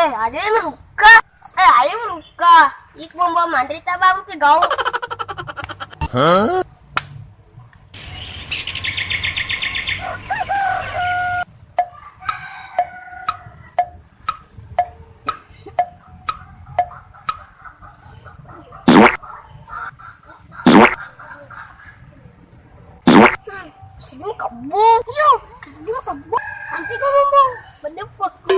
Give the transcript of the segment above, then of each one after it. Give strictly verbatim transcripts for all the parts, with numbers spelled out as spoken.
Eh, aja emang buka. Eh, ayo buka. Iko mau manre ta bang pegau. Sini kebo. Yo, sini kebo. Nanti kau ngomong. Bener aku.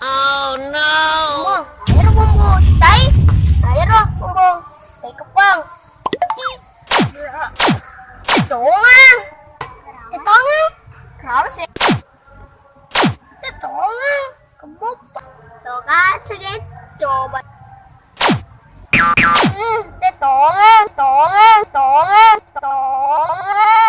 Oh no. Bong, ayo, Bong, Bong. Tai. Ayo, Bong, Bong. Tai kepang. Tongang. Tongang. Kenapa sih? Tongang. Kebuk. Tongang, coba. Hmm, tongang, tongang, tongang, tongang.